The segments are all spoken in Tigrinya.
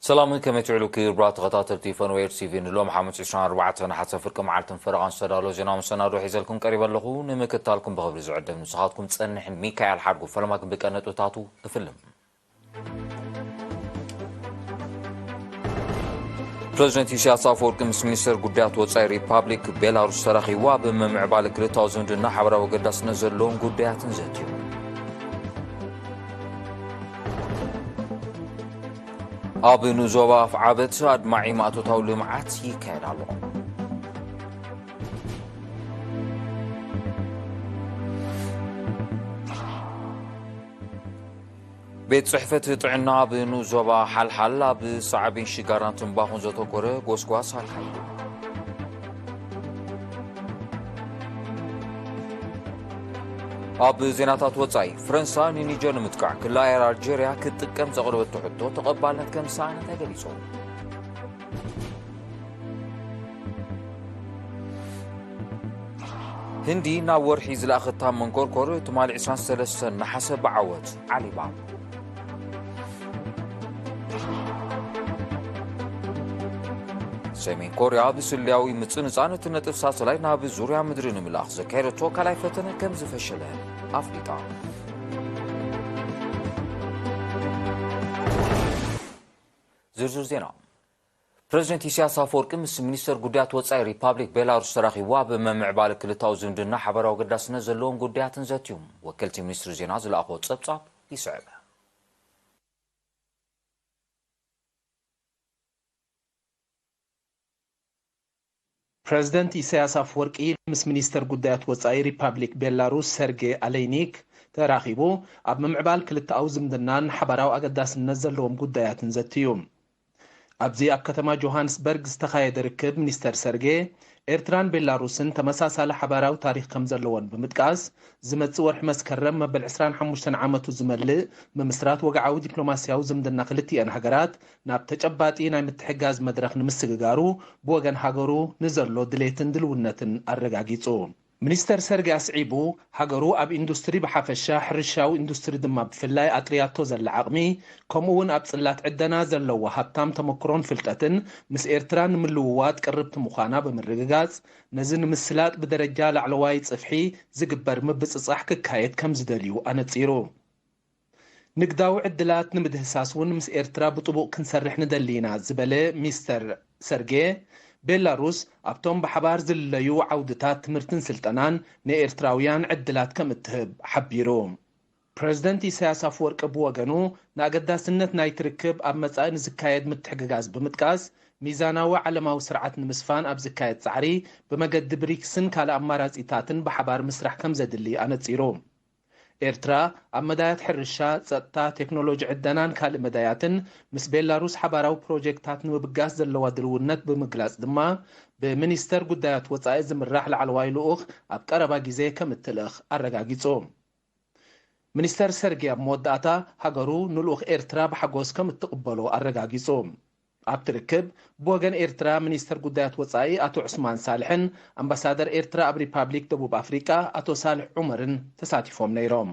ሰላምን ከመይ ትውዕሉ ክቡራት ተኸታተልቲ ፈንዌር ቲቪ። ንሎም ሓሙስ ዕስራን ኣርባዕተን ነሓሰ ፍርቂ መዓልትን ፈረቓን ዝተዳለወ ዜና መሰናዶ ሒዘልኩም ቀሪበ ኣለኹ። ንምክትታልኩም ብኽብሪ ዝዕደም ንስኻትኩም ጸንሕን ሚካኤል ሓድጉ። ፈለማ ግን ብቀንዲ ነጥብታቱ ንፍልም። ፕረዚደንት ኢሳያስ ኣፈወርቂ ምስ ሚኒስተር ጉዳያት ወጻኢ ሪፓብሊክ ቤላሩስ ተራኺቡ ኣብ ምምዕባል ክልታዊ ዝምድና ሓበራዊ ኣገዳስነት ዘለዎም ጉዳያትን ዘትዩ። ኣብ ንዞባ ኣፍዓበት ኣድማዒ ማእቶታዊ ልምዓት ይካየድ ኣሎ። ቤት ጽሕፈት ጥዕና ኣብ ንዞባ ሓልሓል ኣብ ሳዕቤን ሽጋራን ትምባኹን ዘተኮረ ጎስጓስ ኣካይዱ። ኣብ ዜናታት ወጻኢ፣ ፈረንሳ ንኒጀር ንምጥቃዕ ክልል ኣየር ኣልጀርያ ክትጥቀም ዘቕረበቶ ሕቶ ተቐባልነት ከም ዝሰኣነ ተገሊጹ። ህንዲ ናብ ወርሒ ዝለኣኸታ መንኮርኮር ትማሊ ዕስራን ሰለስተን ነሓሰ ብዓወት ዓሊባ። ሰሜን ኮርያ ብስልያዊ ምጽንጻን እቲ ነጥብ ሳተላይት ናብ ዙርያ ምድሪ ንምልኣኽ ዘካየደቶ ካልኣይ ፈተነ ከም ዝፈሸለ ኣፍሊጣ። ዝርዝር ዜና። ፕረዚደንት ኢሳያስ ኣፈወርቂ ምስ ሚኒስተር ጉዳያት ወጻኢ ሪፓብሊክ ቤላሩስ ተራኺቡ ኣብ ምምዕባል ክልታዊ ዝምድና ሓበራዊ ኣገዳስነት ዘለዎም ጉዳያትን ዘትዮም። ወከልቲ ሚኒስትሪ ዜና ዝለኣኽዎ ጸብጻብ ይስዕብ። ፕረዚደንት ኢሳያስ ኣፈወርቂ ምስ ሚኒስተር ጉዳያት ወጻኢ ሪፓብሊክ ቤላሩስ ሰርጌ ኣለይኒክ ተራኺቡ ኣብ ምምዕባል ክልተኣዊ ዝምድናን ሓባራዊ ኣገዳስነት ዘለዎም ጉዳያትን ዘትዩ። ኣብዚ ኣብ ከተማ ጆሃንስበርግ ዝተኻየደ ርክብ ሚኒስተር ሰርጌ፣ ኤርትራን ቤላሩስን ተመሳሳሊ ሓባራዊ ታሪኽ ከም ዘለወን ብምጥቃስ፣ ዝመጽእ ወርሒ መስከረም መበል ዕስራን ሓሙሽተን ዓመቱ ዝመልእ ምምስራት ወግዓዊ ዲፕሎማስያዊ ዝምድና ክልቲኤን ሃገራት ናብ ተጨባጢ ናይ ምትሕግጋዝ መድረኽ ንምስግጋሩ ብወገን ሃገሩ ንዘሎ ድሌትን ድልውነትን ኣረጋጊጹ። ሚኒስተር ሰርጌ ኣስዒቡ፣ ሃገሩ ኣብ ኢንዱስትሪ ብሓፈሻ፣ ሕርሻዊ ኢንዱስትሪ ድማ ብፍላይ ኣጥርያቶ ዘላ ዓቕሚ፣ ከምኡ እውን ኣብ ጽላት ዕደና ዘለዋ ሃብታም ተመክሮን ፍልጠትን ምስ ኤርትራ ንምልውዋጥ ቅርብቲ ምዃና ብምርግጋጽ፣ ነዚ ንምስላጥ ብደረጃ ላዕለዋይ ጽፍሒ ዝግበር ምብጽጻሕ ክካየድ ከም ዝደልዩ ኣነጺሩ። ንግዳዊ ዕድላት ንምድህሳስ እውን ምስ ኤርትራ ብጥቡቕ ክንሰርሕ ንደሊ ኢና ዝበለ ሚስተር ሰርጌ፣ ቤላሩስ ኣብቶም ብሓባር ዝልለዩ ዓውድታት ትምህርትን ስልጠናን ንኤርትራውያን ዕድላት ከም እትህብ ሓቢሩ። ፕረዚደንት ኢሳያስ ኣፈወርቂ ብወገኑ፣ ንኣገዳስነት ናይቲ ርክብ ኣብ መጻኢ ንዝካየድ ምትሕግጋዝ ብምጥቃስ፣ ሚዛናዊ ዓለማዊ ስርዓት ንምስፋን ኣብ ዝካየድ ጻዕሪ፣ ብመገዲ ብሪክስን ካልእ ኣማራጺታትን ብሓባር ምስራሕ ከም ዘድሊ ኣነጺሩ። ኤርትራ ኣብ መዳያት ሕርሻ፣ ጸጥታ፣ ቴክኖሎጂ ዕደናን ካልእ መዳያትን ምስ ቤላሩስ ሓባራዊ ፕሮጀክታት ንምብጋስ ዘለዋ ድልውነት ብምግላጽ ድማ፣ ብሚኒስተር ጉዳያት ወጻኢ ዝምራሕ ላዕለዋይ ልኡኽ ኣብ ቀረባ ግዜ ከም እትልእኽ ኣረጋጊጹ። ሚኒስተር ሰርጌ ኣብ መወዳእታ፣ ሃገሩ ንልኡኽ ኤርትራ ብሓጎስ ከም እትቕበሎ ኣረጋጊጹ። ኣብቲ ርክብ፣ ብወገን ኤርትራ ሚኒስተር ጉዳያት ወጻኢ ኣቶ ዑስማን ሳልሕን ኣምባሳደር ኤርትራ ኣብ ሪፓብሊክ ደቡብ ኣፍሪቃ ኣቶ ሳልሕ ዑመርን ተሳቲፎም ነይሮም።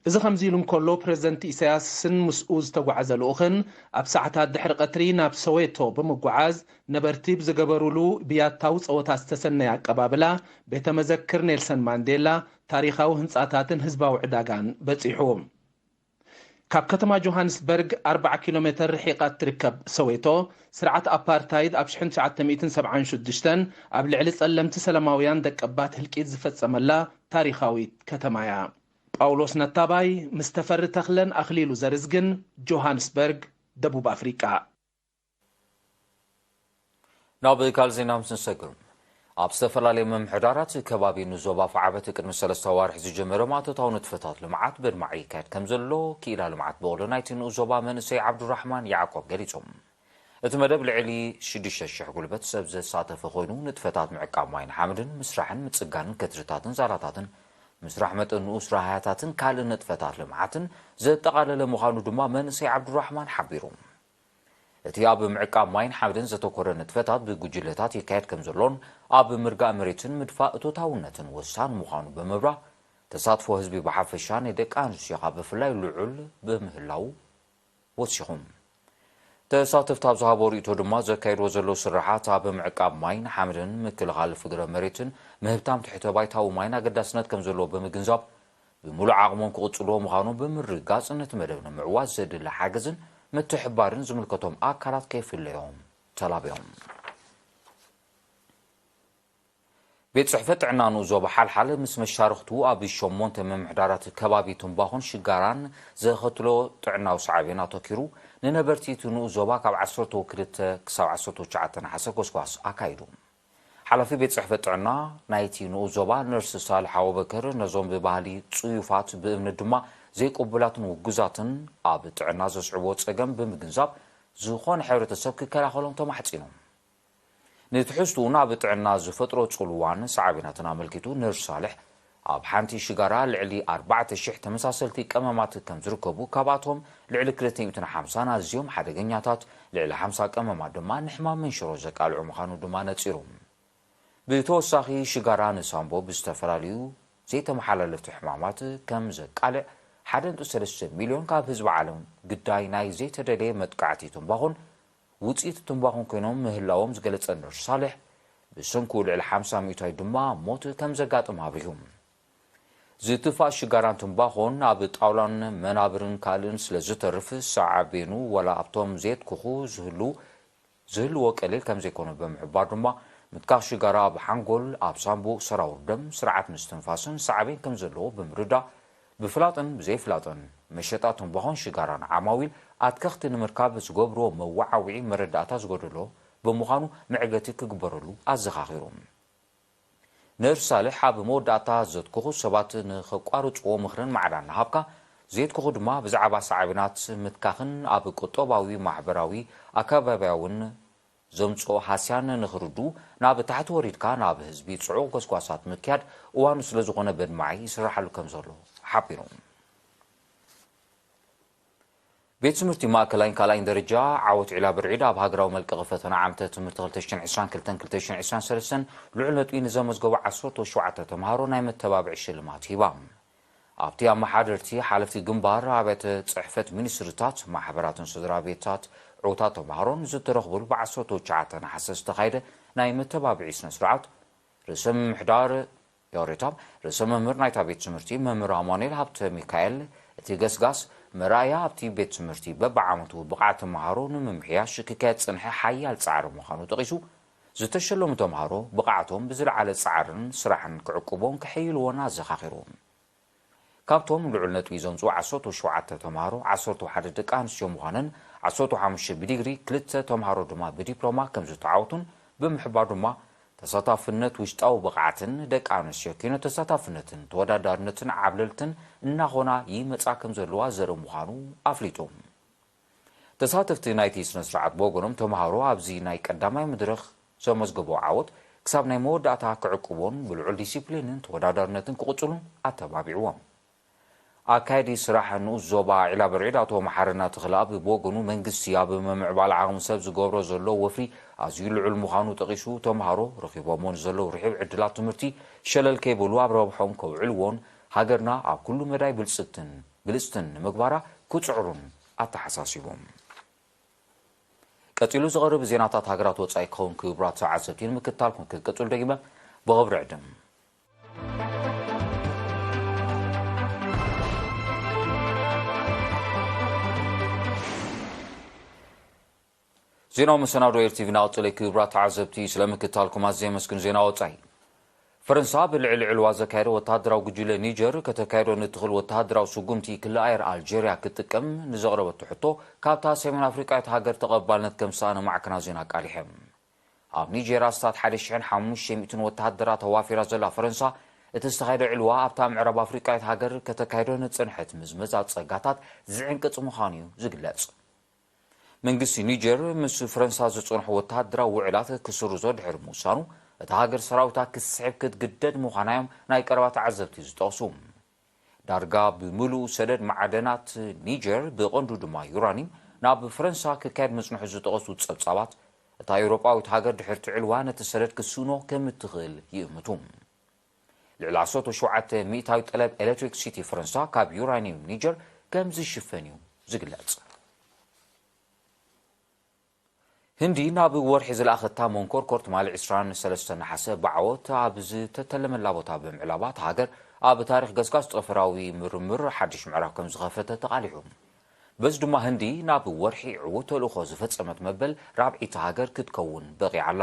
እዚ ከምዚ ኢሉ እንከሎ፣ ፕረዚደንት ኢሳያስን ምስኡ ዝተጓዕዘ ልኡኽን ኣብ ሰዓታት ድሕሪ ቀትሪ ናብ ሶዌቶ ብምጉዓዝ፣ ነበርቲ ብዝገበሩሉ ብያታዊ ጸወታ ዝተሰነየ ኣቀባብላ፣ ቤተ መዘክር ኔልሰን ማንዴላ፣ ታሪኻዊ ህንጻታትን ህዝባዊ ዕዳጋን በጺሑ። ካብ ከተማ ጆሃንስበርግ ኣርብዓ ኪሎ ሜተር ርሒቓ እትርከብ ሶዌቶ፣ ስርዓት ኣፓርታይድ ኣብ ሽሕን ትሽዓተ ሚእትን ሰብዓን ሽዱሽተን ኣብ ልዕሊ ጸለምቲ ሰላማውያን ደቀባት ህልቂት ዝፈጸመላ ታሪኻዊት ከተማ እያ። ጳውሎስ ነታባይ ምስ ተፈሪ ተኽለን ኣኽሊሉ ዘርዝግን፣ ጆሃንስበርግ፣ ደቡብ ኣፍሪቃ። ናብ ካልእ ዜና ምስ ንሰግር፣ ኣብ ዝተፈላለዩ ምምሕዳራት ከባቢ ንዞባ ኣፍዓበት ቅድሚ ሰለስተ ኣዋርሕ ዝጀመረ ማእቶታዊ ንጥፈታት ልምዓት በድማዕ ይካየድ ከም ዘሎ ክኢላ ልምዓት ብቕሎ ናይቲ ንኡስ ዞባ መንእሰይ ዓብዱራሕማን ያዕቆብ ገሊጹ። እቲ መደብ ልዕሊ ሽዱሽተ ሽሕ ጉልበት ሰብ ዘሳተፈ ኮይኑ፣ ንጥፈታት ምዕቃብ ማይን ሓመድን፣ ምስራሕን ምጽጋንን ከትርታትን ዛላታትን፣ ምስራሕ መጠን ንኡስ ረሃያታትን ካልእ ንጥፈታት ልምዓትን ዘጠቓለለ ምዃኑ ድማ መንእሰይ ዓብዱራሕማን ሓቢሩ። እቲ ኣብ ምዕቃብ ማይን ሓመድን ዘተኮረ ንጥፈታት ብጉጅለታት ይካየድ ከም ዘሎን ኣብ ምርጋእ መሬትን ምድፋእ እቶታውነትን ወሳኒ ምዃኑ ብምብራህ፣ ተሳትፎ ህዝቢ ብሓፈሻ ናይ ደቂ ኣንስትዮኻ ብፍላይ ልዑል ብምህላዉ ወሲኹ። ተሳተፍቲ ኣብ ዝሃቦ ርእይቶ ድማ ዘካየድዎ ዘለዉ ስርሓት ኣብ ምዕቃብ ማይን ሓመድን ምክልኻል ፍግረ መሬትን ምህብታም ትሕተ ባይታዊ ማይን ኣገዳስነት ከም ዘለዎ ብምግንዛብ ብምሉእ ዓቕሞም ክቕጽልዎ ምዃኑ ብምርግጋጽ ነቲ መደብ ንምዕዋት ዘድሊ ሓገዝን ምትሕባርን ዝምልከቶም ኣካላት ከይፍለዮም ተላብዮም። ቤት ጽሕፈት ጥዕና ንኡስ ዞባ ሓልሓል ምስ መሻርኽቱ ኣብ ሸሞንተ ምምሕዳራት ከባቢ ትንባኾን ሽጋራን ዘኸትሎ ጥዕናዊ ሳዕቤን ኣተኪሩ ንነበርቲ እቲ ንኡስ ዞባ ካብ ዓሰርተ ክልተ ክሳብ ዓሰርተ ትሽዓተ ነሓሰ ጎስጓስ ኣካይዱ። ሓላፊ ቤት ጽሕፈት ጥዕና ናይቲ ንኡስ ዞባ ነርስ ሳልሕ ኣቡበከር ነዞም ብባህሊ ጽዩፋት ብእምነት ድማ ዘይቅቡላትን ውጉዛትን ኣብ ጥዕና ዘስዕቦ ጸገም ብምግንዛብ ዝኾነ ሕብረተሰብ ክከላኸሎም ተማሕጺኖም። ንትሕዝትኡ ናብ ጥዕና ዝፈጥሮ ጽልዋን ሳዕቤናትን ኣመልኪቱ ነርስ ሳልሕ ኣብ ሓንቲ ሽጋራ ልዕሊ ኣርባዕተ ሽሕ ተመሳሰልቲ ቀመማት ከም ዝርከቡ ካብኣቶም ልዕሊ ክልተ ሚእትን ሓምሳን ኣዝዮም ሓደገኛታት ልዕሊ ሓምሳ ቀመማት ድማ ንሕማም መንሽሮ ዘቃልዑ ምዃኑ ድማ ነጺሩ። ብተወሳኺ ሽጋራ ንሳንቦ ብዝተፈላለዩ ዘይተመሓላለፍቲ ሕማማት ከም ዘቃልዕ ሓደ ነጥቢ ሰለስተ ሚልዮን ካብ ህዝቢ ዓለም ግዳይ ናይ ዘይተደለየ መጥቃዕቲ ትንባኾን ውፅኢት ትንባኾን ኮይኖም ምህላዎም ዝገለፀ ነርስ ሳልሕ ብሰንኩ ልዕሊ ሓምሳ ሚእታዊ ድማ ሞት ከም ዘጋጥም ኣብሪሁ። ዝትፋእ ሽጋራን ትንባኾን ኣብ ጣውላን መናብርን ካልእን ስለ ዝተርፍ ሳዕቤኑ ዋላ ኣብቶም ዘየትኩኹ ዝህሉ ዝህልዎ ቀሊል ከም ዘይኮነ ብምሕባር ድማ ምትካኽ ሽጋራ ኣብ ሓንጎል ኣብ ሳንቡእ ሰራውር ደም ስርዓት ምስትንፋስን ሳዕቤን ከም ዘለዎ ብምርዳእ ብፍላጥን ብዘይፍላጥን መሸጣ ትንባኾን ሽጋራን ዓማዊል ኣትከኽቲ ንምርካብ ዝገብርዎ መወዓውዒ መረዳእታ ዝጎደሎ ብምዃኑ መዕገቲ ክግበረሉ ኣዘኻኺሩ። ነርስ ሳልሕ ኣብ መወዳእታ ዘትኩኹ ሰባት ንኸቋርፅዎ ምኽርን ማዕዳን እናሃብካ ዘየትኩኹ ድማ ብዛዕባ ሳዕቤናት ምትካኽን ኣብ ቁጠባዊ ማሕበራዊ ኣከባቢያውን ዘምፅኦ ሃስያን ንኽርዱ ናብ ታሕቲ ወሪድካ ናብ ህዝቢ ፅዑቕ ጎስጓሳት ምክያድ እዋኑ ስለ ዝኾነ በድማዒ ይስራሓሉ ከም ዘሎ ሓቢሩ። ቤት ትምህርቲ ማእከላይን ካልኣይን ደረጃ ዓወት ዒላ ብርዒድ ኣብ ሃገራዊ መልቀቒ ፈተና ዓመተ ትምህርቲ ክልተ ሽሕን ዕስራን ክልተን ክልተ ሽሕን ዕስራን ሰለስተን ልዑል ነጥቢ ንዘመዝገቡ ዓሰርተ ሸውዓተ ተምሃሮ ናይ መተባብዒ ሽልማት ሂባ። ኣብቲ ኣመሓደርቲ ሓለፍቲ ግንባር ኣብያተ ጽሕፈት ሚኒስትርታት ማሕበራትን ስድራ ቤታት ዕውታት ተምሃሮን ዝተረኽቡሉ ብዓሰርተ ትሽዓተ ነሓሰ ዝተኻየደ ናይ መተባብዒ ስነ ስርዓት ርእሰ ምምሕዳር ዮሬታ ርእሰ መምህር ናይታ ቤት ትምህርቲ መምህር ኣማኑኤል ሃብተ ሚካኤል እቲ ገስጋስ መርኣያ ኣብቲ ቤት ትምህርቲ በብዓመቱ ብቕዓት ተምሃሮ ንምምሕያሽ ክካየድ ዝጸንሐ ሓያል ጻዕሪ ምዃኑ ጠቒሱ ዝተሸለሙ ተምሃሮ ብቕዓቶም ብዝለዓለ ጻዕርን ስራሕን ክዕቅቦን ክሕይልዎን ኣዘኻኺሩ። ካብቶም ልዑል ነጥቢ ዘምፅኡ ዓሰርተ ሸውዓተ ተምሃሮ ዓሰርተ ሓደ ደቂ ኣንስትዮ ምዃነን ዓሰርተ ሓሙሽተ ብዲግሪ ክልተ ተምሃሮ ድማ ብዲፕሎማ ከም ዝተዓወቱን ብምሕባር ድማ ተሳታፍነት ውሽጣዊ ብቕዓትን ደቂ ኣንስትዮ ኪኖ ተሳታፍነትን ተወዳዳርነትን ዓብለልትን እናኾና ይመፃ ከም ዘለዋ ዘርኢ ምዃኑ ኣፍሊጡ። ተሳተፍቲ ናይቲ ስነ ስርዓት ብወገኖም ተምሃሮ ኣብዚ ናይ ቀዳማይ መድረኽ ዘመዝገቦ ዓወት ክሳብ ናይ መወዳእታ ክዕቅቦን ብልዑል ዲሲፕሊንን ተወዳዳርነትን ክቕጽሉን ኣተባቢዕዎም። ኣካየዲ ስራሕ ንኡስ ዞባ ዒላ በርዒድ ኣቶ መሓረና ተኽለኣብ ብወገኑ መንግስቲ ኣብ ምምዕባል ዓቕሚ ሰብ ዝገብሮ ዘሎ ወፍሪ ኣዝዩ ልዑል ምዃኑ ጠቒሱ ተምሃሮ ረኺቦሞ ንዘለዉ ርሑብ ዕድላት ትምህርቲ ሸለል ከይበሉ ኣብ ረብሖም ከውዕልዎን ሃገርና ኣብ ኩሉ መዳይ ብልጽግትን ብልጽትን ንምግባራ ክጽዕሩን ኣተሓሳሲቦም። ቀጺሉ ዝቐርብ ዜናታት ሃገራት ወጻኢ ክኸውን ክቡራት ተዓዘብቲ ንምክትታልኩም ክትቀጽሉ ደጊመ ብኽብሪ ዕድም። ዜናዊ መሰናዶ ኤር ቲቪ እናቐጸለ ክቡራት ተዓዘብቲ ስለምክትታልኩም ኣዝየ የመስግን። ዜና ወጻኢ። ፈረንሳ ብልዕሊ ዕልዋ ዘካየደ ወተሃደራዊ ጉጅለ ኒጀር ከተካየዶ ንትኽእል ወተሃደራዊ ስጉምቲ ክልኣየር ኣልጀርያ ክትጥቀም ንዘቕረበቶ ሕቶ ካብታ ሰሜን ኣፍሪቃዊት ሃገር ተቐባልነት ከም ዝሰኣነ ማዕከናት ዜና ኣቃሊሐን። ኣብ ኒጀር ኣስታት ሓደ ሽሕን ሓሙሽተ ሚእትን ወተሃደራት ኣዋፊራ ዘላ ፈረንሳ እቲ ዝተኻየደ ዕልዋ ኣብታ ምዕራብ ኣፍሪቃዊት ሃገር ከተካይዶ ንዝጸንሐት ምዝመዛ ጸጋታት ዝዕንቅጽ ምዃኑ እዩ ዝግለጽ። መንግስቲ ኒጀር ምስ ፈረንሳ ዝጸንሑ ወተሃደራዊ ውዕላት ክስርዞ ድሕሪ ምውሳኑ እታ ሃገር ሰራዊታ ክስሕብ ክትግደድ ምዃና እዮም ናይ ቀረባ ተዓዘብቲ ዝጠቕሱ። ዳርጋ ብምሉኡ ሰደድ ማዕደናት ኒጀር ብቐንዱ ድማ ዩራኒም ናብ ፈረንሳ ክካየድ ምጽንሑ ዝጠቐሱ ጸብጻባት እታ ኤውሮጳዊት ሃገር ድሕርቲ ዕልዋ ነቲ ሰደድ ክትስእኖ ከም እትኽእል ይእምቱ። ልዕሊ ዓሰርተ ሸውዓተ ሚእታዊ ጠለብ ኤሌክትሪክ ሲቲ ፈረንሳ ካብ ዩራኒየም ኒጀር ከም ዝሽፈን እዩ ዝግለጽ። ህንዲ ናብ ወርሒ ዝለኣኸታ መንኮርኮር ትማሊ ዕስራን ሰለስተን ነሓሰ ብዓወት ኣብ ዝተተለመላ ቦታ ብምዕላባ፣ እታ ሃገር ኣብ ታሪኽ ገስጋስ ጠፈራዊ ምርምር ሓድሽ ምዕራፍ ከም ዝኸፈተ ተቓሊሑ። በዚ ድማ ህንዲ ናብ ወርሒ ዕዉት ተልእኾ ዝፈጸመት መበል ራብዒቲ ሃገር ክትከውን በቒዓ ኣላ።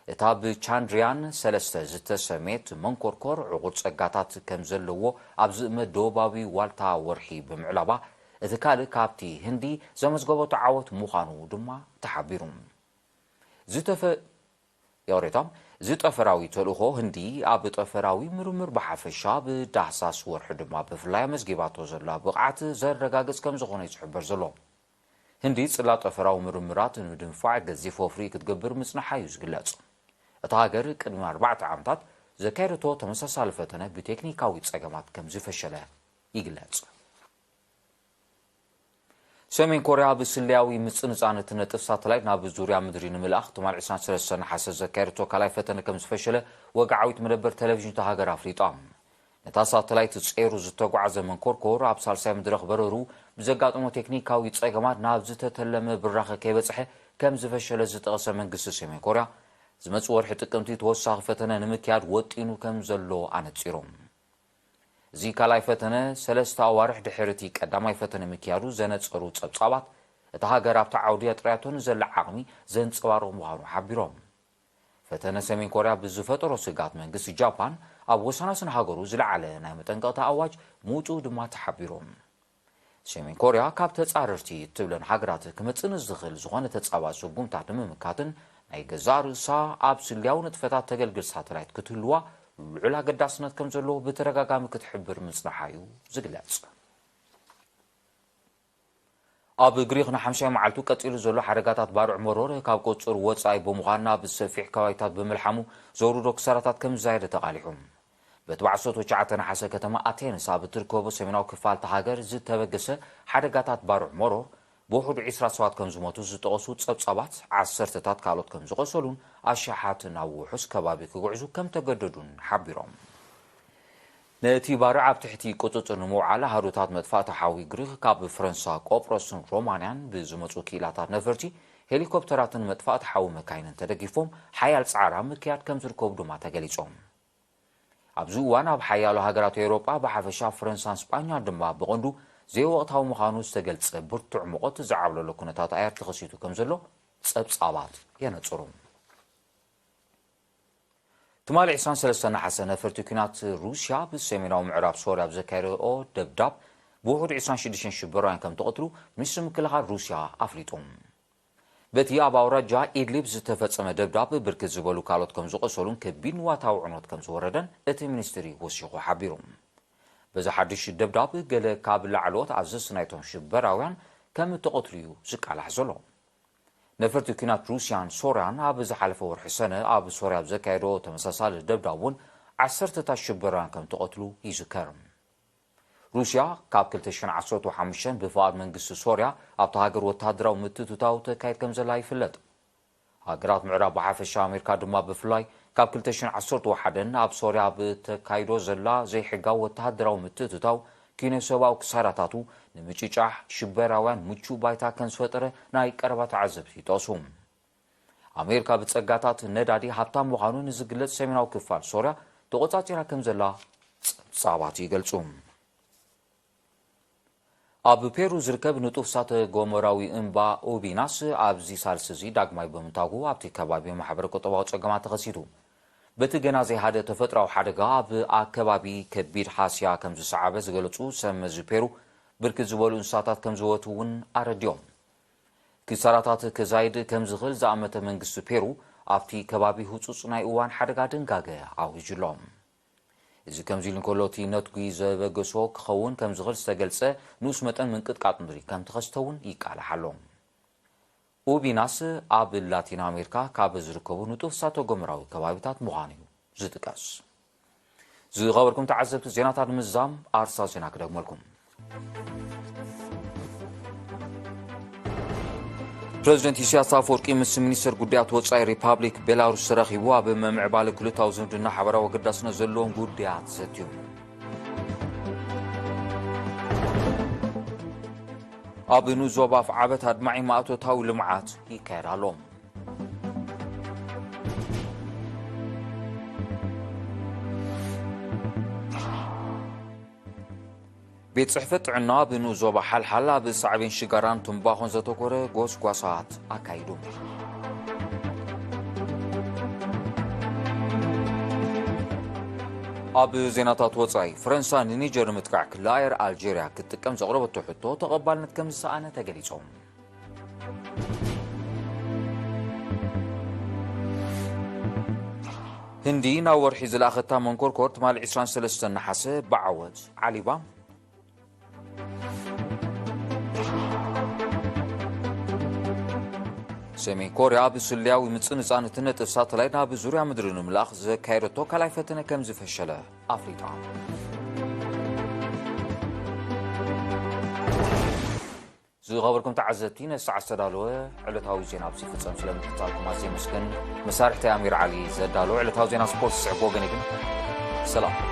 እታ ብቻንድርያን ሰለስተ ዝተሰምየት መንኮርኮር ዕቑር ጸጋታት ከም ዘለዎ ኣብ ዝእመት ደቡባዊ ዋልታ ወርሒ ብምዕላባ፣ እቲ ካልእ ካብቲ ህንዲ ዘመዝገበቶ ዓወት ምዃኑ ድማ ተሓቢሩ። ዝተፈ-፣ ይቕሬታ፣ እዚ ጠፈራዊ ተልእኾ ህንዲ ኣብ ጠፈራዊ ምርምር ብሓፈሻ፣ ብዳህሳስ ወርሒ ድማ ብፍላይ ኣመዝጊባቶ ዘላ ብቕዓት ዘረጋግጽ ከም ዝኾነ እዩ ዝሕበር ዘሎ። ህንዲ ጽላት ጠፈራዊ ምርምራት ንምድንፋዕ ገዚፍ ወፍሪ ክትገብር ምጽንሓ እዩ ዝግለጽ። እታ ሃገር ቅድሚ ኣርባዕተ ዓመታት ዘካየደቶ ተመሳሳሊ ፈተነ ብቴክኒካዊ ጸገማት ከም ዝፈሸለ ይግለጽ። ሰሜን ኮርያ ብስለያዊ ምጽንጻን እትነጥፍ ሳተላይት ናብ ዙርያ ምድሪ ንምልኣኽ ትማል ዕስራን ሰለስተን ነሓሰ ዘካየደቶ ካልኣይ ፈተነ ከም ዝፈሸለ ወግዓዊት መደበር ቴሌቪዥን እታ ሃገር ኣፍሊጣ። ነታ ሳተላይት ጸይሩ ዝተጓዕዘ መንኮርኮር ኣብ ሳልሳይ መድረኽ በረሩ ብዘጋጠሞ ቴክኒካዊ ጸገማት ናብ ዝተተለመ ብራኸ ከይበጽሐ ከም ዝፈሸለ ዝጠቐሰ መንግስቲ ሰሜን ኮርያ፣ ዝመጽእ ወርሒ ጥቅምቲ ተወሳኺ ፈተነ ንምክያድ ወጢኑ ከም ዘሎ ኣነጺሩ። እዚ ካልኣይ ፈተነ ሰለስተ ኣዋርሕ ድሕሪ እቲ ቀዳማይ ፈተነ ምክያዱ ዘነጸሩ ጸብጻባት፣ እታ ሃገር ኣብቲ ዓውዲ ኣጥርያቶ ንዘላ ዓቕሚ ዘንጸባርቕ ምዃኑ ሓቢሮም። ፈተነ ሰሜን ኮርያ ብዝፈጠሮ ስግኣት መንግስቲ ጃፓን ኣብ ወሰናስን ሃገሩ ዝለዓለ ናይ መጠንቀቕታ ኣዋጅ ምውጽኡ ድማ ተሓቢሩ። ሰሜን ኮርያ ካብ ተጻረርቲ እትብለን ሃገራት ክመጽእ ንዝኽእል ዝኾነ ተጻባኢ ስጉምታት ንምምካትን ናይ ገዛእ ርእሳ ኣብ ስልያዊ ንጥፈታት ተገልግል ሳተላይት ክትህልዋ ልዑል ኣገዳስነት ከም ዘለዎ ብተደጋጋሚ ክትሕብር ምጽናሓ እዩ ዝግለጽ። ኣብ ግሪኽ ንሓምሻይ መዓልቱ ቀጺሉ ዘሎ ሓደጋታት ባርዕ መሮር ካብ ቁጽር ወጻኢ ብምዃን ናብ ሰፊሕ ከባቢታት ብምልሓሙ ዘውርዶ ክሳራታት ከም ዝዛየደ ተቓሊሑ። በቲ ብዓሰርተ ትሽዓተ ነሓሰ ከተማ ኣቴንስ ኣብ እትርከቦ ሰሜናዊ ክፋል እታ ሃገር ዝተበገሰ ሓደጋታት ባርዕ መሮር ብውሑድ ዕስራ ሰባት ከም ዝሞቱ ዝጠቐሱ ጸብጻባት፣ ዓሰርተታት ካልኦት ከም ዝቖሰሉን ኣሽሓት ናብ ውሑስ ከባቢ ክጉዕዙ ከም ተገደዱን ሓቢሮም። ነቲ ባርዕ ኣብ ትሕቲ ቁጽጽር ንምውዓል ኣሃዱታት መጥፋእቲ ሓዊ ግሪኽ ካብ ፈረንሳ፣ ቆጵሮስን ሮማንያን ብዝመጹ ክኢላታት ነፈርቲ ሄሊኮፕተራትን መጥፋእቲ ሓዊ መካይንን ተደጊፎም ሓያል ጻዕሪ ኣብ ምክያድ ከም ዝርከቡ ድማ ተገሊጾም። ኣብዚ እዋን ኣብ ሓያሎ ሃገራት ኤውሮጳ ብሓፈሻ፣ ፈረንሳን ስጳኛን ድማ ብቐንዱ ዘይወቕታዊ ምዃኑ ዝተገልጸ ብርቱዕ ሙቐት ዝዓብለሎ ኩነታት ኣየር ተኸሲቱ ከም ዘሎ ጸብጻባት የነጽሩ። ትማሊ ዕስራን ሰለስተን ነሓሰ ነፈርቲ ኲናት ሩስያ ብሰሜናዊ ምዕራብ ሶርያ ኣብ ዘካየደኦ ደብዳብ ብውሑድ ዕስራን ሽዱሽተን ሽበራውያን ከም ተቐትሉ ሚኒስትሪ ምክልኻል ሩስያ ኣፍሊጡ። በቲ ኣብ ኣውራጃ ኢድሊብ ዝተፈጸመ ደብዳብ ብርክት ዝበሉ ካልኦት ከም ዝቖሰሉን ከቢድ ንዋታዊ ዕንወት ከም ዝወረደን እቲ ሚኒስትሪ ወሲኹ ሓቢሩ። በዚ ሓድሽ ደብዳብ ገለ ካብ ላዕለዎት ኣዘዝቲ ናይቶም ሽበራውያን ከም እተቐትሉ እዩ ዝቃላሕ ዘሎ። ነፈርቲ ኲናት ሩስያን ሶርያን ኣብ ዝሓለፈ ወርሒ ሰነ ኣብ ሶርያ ኣብ ዘካየዶ ተመሳሳሊ ደብዳብ እውን ዓሰርተታት ሽበራውያን ከም ተቐትሉ ይዝከር። ሩስያ ካብ ክልተ ሽሕን ዓሰርተ ሓሙሽተን ብፍቓድ መንግስቲ ሶርያ ኣብታ ሃገር ወተሃደራዊ ምትእትታው ተካይድ ከም ዘላ ይፍለጥ። ሃገራት ምዕራብ ብሓፈሻ፣ ኣሜሪካ ድማ ብፍላይ፣ ካብ ክልተ ሽሕን ዓሰርተ ሓደን ኣብ ሶርያ ኣብ ተካይዶ ዘላ ዘይሕጋዊ ወተሃደራዊ ምትእትታው ኪነ ሰብኣዊ ክሳራታቱ ንምጭጫሕ ሽበራውያን ምቹእ ባይታ ከም ዝፈጠረ ናይ ቀረባ ተዓዘብቲ ይጠቕሱ። ኣሜሪካ ብጸጋታት ነዳዲ ሃብታም ምዃኑ ንዝግለጽ ሰሜናዊ ክፋል ሶርያ ተቖጻጺራ ከም ዘላ ጸብጻባት ይገልጹ። ኣብ ፔሩ ዝርከብ ንጡፍ እሳተ ጎመራዊ እምባ ኡቢናስ ኣብዚ ሳልሲ እዚ ዳግማይ ብምንታጉ ኣብቲ ከባቢ ማሕበረ ቁጠባዊ ጸገማት ተኸሲቱ። በቲ ገና ዘይሃደ ተፈጥራዊ ሓደጋ ኣብ ኣከባቢ ከቢድ ሃስያ ከም ዝሰዓበ ዝገለጹ ሰብ መዚ ፔሩ፣ ብርክት ዝበሉ እንስሳታት ከም ዝወቱ እውን ኣረዲኦም። ክሳራታት ክዛይድ ከም ዝኽእል ዝኣመተ መንግስቲ ፔሩ፣ ኣብቲ ከባቢ ህጹጽ ናይ እዋን ሓደጋ ድንጋገ ኣዊጁ ኣሎ። እዚ ከምዚ ኢሉ እንከሎ፣ እቲ ነትጒ ዘበገሶ ክኸውን ከም ዝኽእል ዝተገልጸ ንኡስ መጠን ምንቅጥቃጥ ምድሪ ከም ተኸስተ እውን ይቃላሕ ኣሎ። ኡቢናስ ኣብ ላቲን ኣሜሪካ ካብ ዝርከቡ ንጡፍ እሳተ ጎመራዊ ከባቢታት ምዃኑ እዩ ዝጥቀስ። ዝኸበርኩም ተዓዘብቲ፣ ዜናታት ንምዝዛም ኣርሳ ዜና ክደግመልኩም። ፕረዚደንት ኢሳያስ ኣፈወርቂ ምስ ሚኒስትር ጉዳያት ወጻኢ ሪፓብሊክ ቤላሩስ ተራኺቡ ኣብ ምምዕባል ክልታዊ ዝምድና ሓበራዊ ኣገዳስነት ዘለዎም ጉዳያት ዘትዩ። ኣብ ንኡስ ዞባ ኣፍዓበት ኣድማዒ ማእቶታዊ ልምዓት ይካየድ ኣሎ። ቤት ጽሕፈት ጥዕና ኣብ ንኡስ ዞባ ሓልሓል ኣብ ሳዕቤን ሽጋራን ትምባኾን ዘተኮረ ጎስጓሳት ኣካይዱ። ኣብ ዜናታት ወጻኢ፣ ፈረንሳ ንኒጀር ንምጥቃዕ ክላ ኤር ኣልጀርያ ክትጥቀም ዘቕረበቶ ሕቶ ተቐባልነት ከም ዝሰኣነ ተገሊጾም። ህንዲ ናብ ወርሒ ዝለኣኸታ መንኮርኮር ትማሊ ዕስራን ሰለስተን ነሓሰ ብዓወት ዓሊባ። ሰሜን ኮርያ ብስለያዊ ምጽንጻን እቲ ነጥብ ሳተላይት ናብ ዙርያ ምድሪ ንምልኣኽ ዘካየደቶ ካልኣይ ፈተነ ከም ዝፈሸለ ኣፍሊጣ። ዝኸበርኩም ተዓዘብቲ፣ ነዚ ሰዓት ዝተዳለወ ዕለታዊ ዜና ኣብዚ ይፍጸም። ስለ ምክትታልኩም ኣዝየ የመስግን። መሳርሕቲ ኣሚር ዓሊ ዘዳለወ ዕለታዊ ዜና ስፖርት ዝስዕብ ወገን ግን ሰላም።